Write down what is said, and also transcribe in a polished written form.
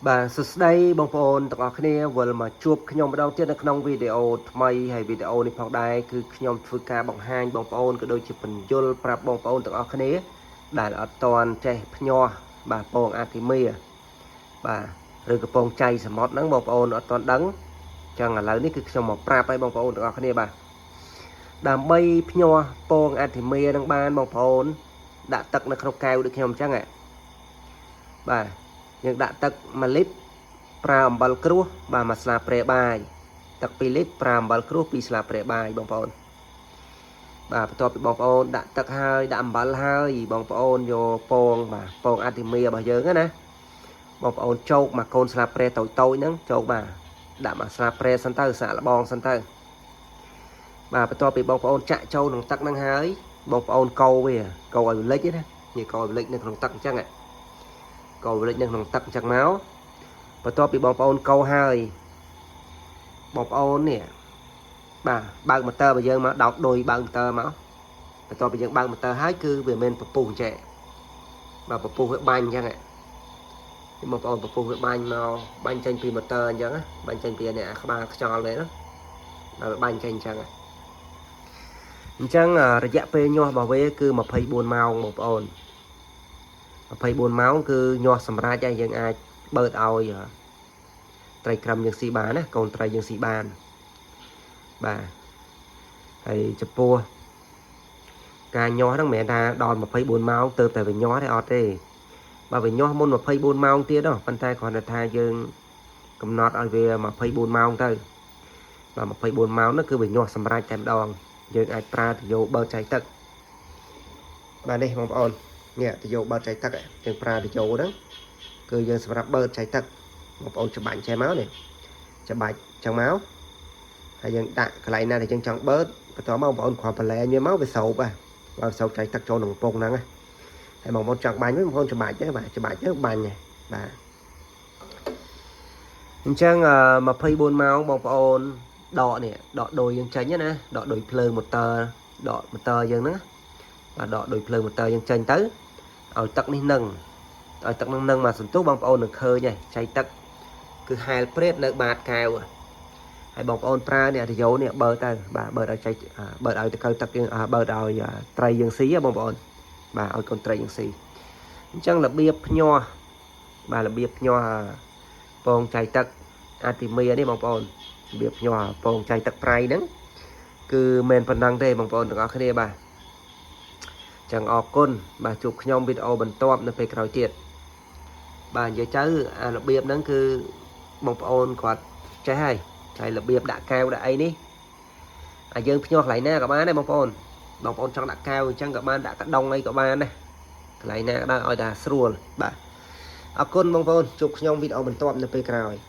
បាទសួស្តីបងប្អូនទាំងអស់គ្នាវិលមកជួបខ្ញុំម្ដងទៀតនៅក្នុងវីដេអូថ្មីហើយវីដេអូនេះផងដែរគឺខ្ញុំធ្វើការបង្ហាញបងប្អូនក៏ដូចជាពន្យល់ប្រាប់បងប្អូនទាំងអស់គ្នាដែលអត់ទាន់ចេះភ្ញាស់បាទពងអាទីមីបាទឬកំពងចៃសមុទ្រហ្នឹងបងប្អូនអត់ទាន់ដឹងចឹងឥឡូវនេះគឺខ្ញុំមកប្រាប់ឲ្យបងប្អូនទាំងអស់គ្នាបាទដើម្បីភ្ញាស់ពងអាទីមីនឹងបានបងប្អូនដាក់ទឹកនៅក្នុងកែវដូចខ្ញុំអញ្ចឹងបាទយើងដាក់ទឹក1លីត្រប្រើអំបិលក្រួសបាទមួយស្លាបព្រាបាយទឹក2លីត្រប្រើអំបិលក្រួស2ស្លាបព្រាបាយបងប្អូនបាទបន្ទាប់ពីបងប្អូនដាក់ទឹកហើយដាក់អំបិលហើយបងប្អូនយកពងបាទពងអាទីមីរបស់យើងណាបងប្អូនចោកមកកូនស្លាបព្រាតូចតូចហ្នឹងចោកបាទដាក់មកស្លាបព្រាសិនទៅសាកល្បងសិនទៅបាទបន្ទាប់ពីបងប្អូនចាក់ចូលក្នុងទឹកហ្នឹងហើយបងប្អូនកោវាកោឲ្យវាលិចណានិយាយកោឲ្យវាលិចនៅក្នុងទឹកអញ្ចឹងកោវាលិចនៅក្នុងទឹកអញ្ចឹងមកបន្ទាប់ពីបងប្អូនកោហើយបងប្អូននេះបាទបើកម៉ូទ័ររបស់យើងមកដោតដោយបើកម៉ូទ័រមកបន្ទាប់ពីយើងបើកម៉ូទ័រហើយគឺវាមានពពុះអញ្ចឹងបាទពពុះវាបាញ់អញ្ចឹងនេះបងប្អូនពពុះវាបាញ់មកបាញ់ចេញពីម៉ូទ័រអញ្ចឹងបាញ់ចេញពីនេះអាក្បាលខ្យល់នេះណាបាទវាបាញ់ចេញអញ្ចឹងអញ្ចឹងរយៈពេលញាស់របស់វាគឺ24ម៉ោងបងប្អូន24ម៉ោងគឺញាស់សម្រាប់ឲ្យយើងអាចបើកឲ្យត្រីក្រាំយើងស៊ីបានណាកូនត្រីយើងស៊ីបានបាទហើយចំពោះការញាស់ហ្នឹងមិនមែនថាដល់24ម៉ោងទៅតែវាញាស់ទេអត់ទេបើវាញាស់មុន24ម៉ោងទៀតហ៎ប៉ុន្តែគ្រាន់តែថាយើងកំណត់ឲ្យវា24ម៉ោងទៅបាទ24ម៉ោងនោះគឺវាញាស់សម្រាប់តែម្ដងយើងអាចប្រើទយោបើចៃទឹកបាទនេះបងប្អូននេះទយោបើចៃទឹកយើងប្រើទយោហ្នឹងគឺយើងសម្រាប់បើចៃទឹកបងប្អូនច្បាច់ចេះមកនេះច្បាច់ចឹងមកហើយយើងដាក់កន្លែងណាដែលយើងចង់បើបន្ទាប់មកបងប្អូនគ្រាន់ប្រឡែងវាមកវាសោបហ៎បើសោបចៃទឹកចូលក្នុងកំប៉ុងហ្នឹងណាហើយបងប្អូនចង់បាញ់វិញបងប្អូនច្បាច់ទៅបាទច្បាច់ទៅបាញ់បាទអញ្ចឹង24ម៉ោងបងប្អូនដកនេះដកដោយយើងចេញណាដកដោយភ្លើងម៉ូទ័រដកម៉ូទ័រយើងហ្នឹងបាទដកដោយភ្លើងម៉ូទ័រយើងចេញទៅឲ្យទឹកនេះនឹងឲ្យទឹកនឹងនឹងមកសន្ទុះបងប្អូននឹងឃើញហើយចៃទឹកគឺហែលព្រាតនៅបាតកែវហើយបងប្អូនប្រើនេះរយោនេះបើទៅបាទបើឲ្យចៃបើឲ្យតកៅទឹកយើងបើឲ្យត្រីយើងស៊ីបងប្អូនបាទឲ្យកូនត្រីយើងស៊ីអញ្ចឹងរបៀបភ្ញាស់បាទរបៀបភ្ញាស់ពងចៃទឹកអាទីមីនេះបងប្អូនរបៀបភ្ញាស់ពងចៃទឹកប្រៃហ្នឹងគឺមិនប៉ុណ្ណឹងទេបងប្អូនទាំងអស់គ្នាបាទចឹងអរគុណបាទជួបខ្ញុំវីដេអូបន្ទាប់នៅពេលក្រោយទៀតបាទនិយាយទៅអារបៀបហ្នឹងគឺបងប្អូនគាត់ចេះហើយហើយរបៀបដាក់កែវដាក់អីនេះអាយើងភ្ញាស់កន្លែងណាក៏បានដែរបងប្អូនបងប្អូនចង់ដាក់កែវអញ្ចឹងក៏បានដាក់កដុងអីក៏បានដែរកន្លែងណាក៏ដោយឲ្យតែស្រួលបាទអរគុណបងប្អូនជួបខ្ញុំវីដេអូបន្ទាប់នៅពេលក្រោយ។